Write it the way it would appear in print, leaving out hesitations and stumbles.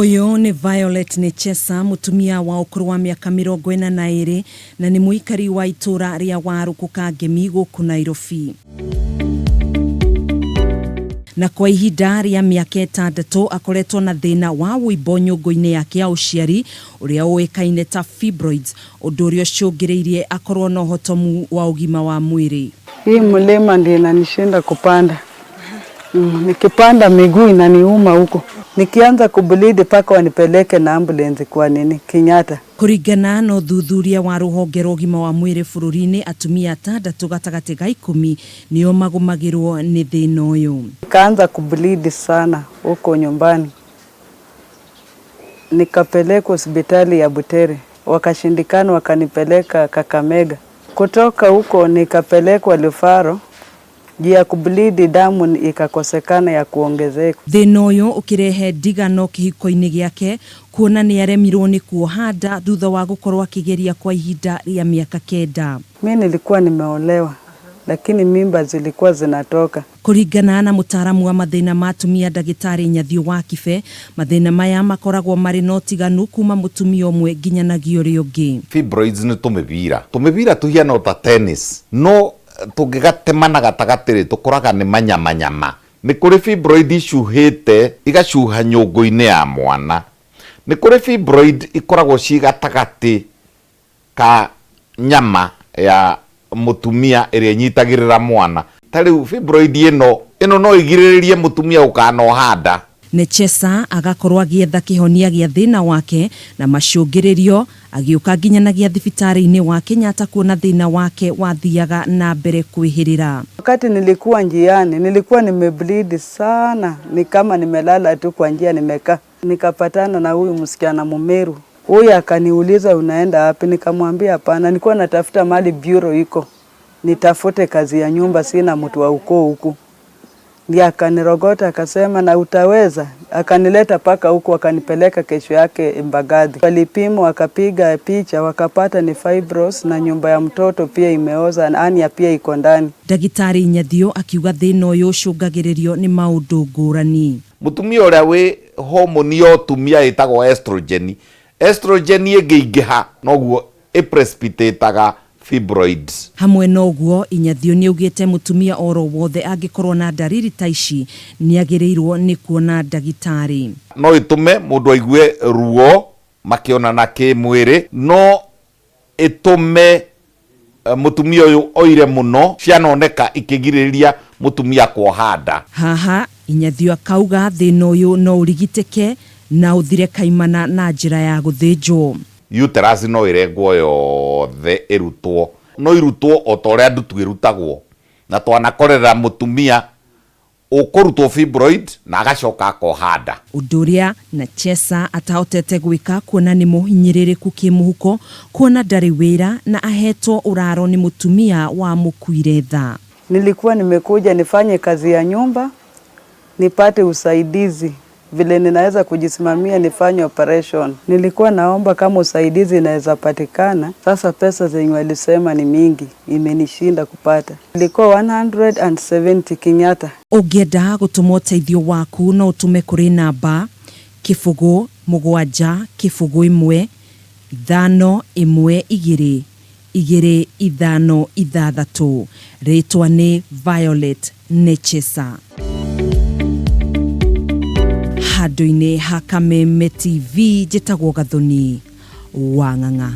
Ũyũ nĩ Violet Nechesa, mũtumia wa ũkũrũ wa mĩaka 42 na nĩ mũikari wa itũra rĩa Warũkũ Kangemi gũkũ Nairobi. Na kwa ihinda rĩa mĩaka 6 akoretwo na thĩna wa wũimbo nyũngũ-inĩ yake ya ũciari ũrĩa ũĩkaine ta fibroids, ũndũ ũrĩa ũcũngĩrĩirie akorwo na ũhotomu wa ũgima wa mwĩrĩ. Hii mlima ndio inanishinda kupanda. Nikipanda miguu inaniuma huko. Nikianza kubleed mpaka wanipeleke na ambulance kwa nini Kenyatta. Kũringana na ũthuthuria wa rũhonge rwa ũgima wa mwĩrĩ bũrũri-inĩ, atumia 6 gatagatĩ ga 10 nĩo magũmagĩrwo nĩ thĩna ũyũ. Nikaanza kubleed sana huko nyumbani. Nikapelekwa hospitali ya Butere, wakashindikana wakanipeleka Kakamega. Kutoka huko nikapelekwa Rufaro, juu ya kubleed damu ikakosekana ya kuongezeka. Thĩna ũyũ ũkĩrehe ndigano kĩhiko-inĩ gĩake kuona nĩ aremirwo nĩ kuoha nda thutha wa gũkorwo akĩgeria kwa ihinda rĩa mĩaka 9. Mi nilikuwa nimeolewa lakini mimba zilikuwa zinatoka. Kũringana na mũtaaramu wa mathĩna ma atumia ndagĩtarĩ Nyathio wa Kibe, mathĩna maya makoragwo marĩ na ũtiganu kuma mũtumia ũmwe nginyanagia ũrĩa ũngĩ. Fibroids nĩ tũmĩbira. Tũmĩbira tũhiana o ta tennis, no tũngĩgatemana gatagatĩ rĩ, tũkoraga nĩ manyamanyama. Nĩ kũrĩ fibroid icuhĩte igacuha nyũngũ-inĩ ya mwana. Nĩ kũrĩ fibroid ikoragwo ci gatagatĩ ka nyama ya mũtumia ĩrĩa ĩnyitagĩrĩra mwana. Ta rĩu fibroid ĩno, ĩno no ĩgirĩrĩrie mũtumia gũkanoha nda. Nechesa agakorwo agĩetha kĩhonia gĩa thĩna wake na macũngĩrĩrio agĩũka nginyanagia thibitarĩ-inĩ wa Kenyatta kuona thĩna wake wathiaga na mbere kwĩhĩrĩra. Wakati nilikuwa njiani, nilikuwa nimebleed sana, ni kama nimelala tu kwa njia nimekaa. Nikapatana na huyu msichana Mumeru. Huyu akaniuliza unaenda wapi? Nikamwambia hapana, nilikuwa natafuta mahali bureau iko. Nitafute kazi ya nyumba, sina mtu wa ukoo huku. Ndiye akanirogota akasema na utaweza. Akanileta paka huku akanipeleka kesho yake Mbagathi. Walipima wakapiga picha wakapata ni fibros na nyumba ya mtoto pia imeoza na hernia pia iko ndani. Ndagĩtarĩ Nyathio akiuga thĩna ũyũ ũcũngagĩrĩrio nĩ maũndũ ngũrani. Mũtumia ũrĩa wĩ homoni ya ũtumia ĩtagwo estrogen, estrogen ĩngĩingĩha noguo ĩprecipitataga fibroids. Hamwe na ũguo, Inyathio nĩaugĩte mũtumia oro wothe angĩkorwo na ndariri ta ici nĩagĩrĩirwo nĩ kuona ndagĩtarĩ. No ĩtũme mũndũ aigue ruo makĩonana kĩmwĩrĩ, no ĩtũme mũtumia ũyũ oire mũno, cianoneka ikĩgirĩrĩria mũtumia kuoha nda. Haha Inyathio akauga thĩna ũyũ no ũrigitĩke na ũthire kaimana na njĩra ya gũthĩnjwo. Uterus no ĩrengwo yothe ĩrutwo, no irutwo o ta ũrĩa ndutu ĩrutagwo, na twanakorera mũtumia ũkũrutwo fibroid na agacoka akoha nda. Ũndũ ũrĩa Nachesa atahotete gwĩka kuona nĩ mũhinyĩrĩrĩku kĩmũhuko, kuona ndarĩ wĩra na ahetwo ũraro nĩ mũtumia wa mũkuire tha. Nilikuwa nimekuja nifanye kazi ya nyumba, nipate usaidizi vile ninaweza kujisimamia nifanye operation. Nilikuwa naomba kama usaidizi inaweza patikana. Sasa pesa zenye walisema ni mingi, imenishinda kupata. Ilikuwa 170 Kenyatta. Ũngĩenda gũtũma ũteithio waku no ũtũme kũrĩ namba 0 7 0 1 5 1 2 2 5 6. Rĩtwa nĩ Violet Nechesa. Handũ-inĩ ha Kameme TV njĩtagwo Gathoni wa Ng'ang'a.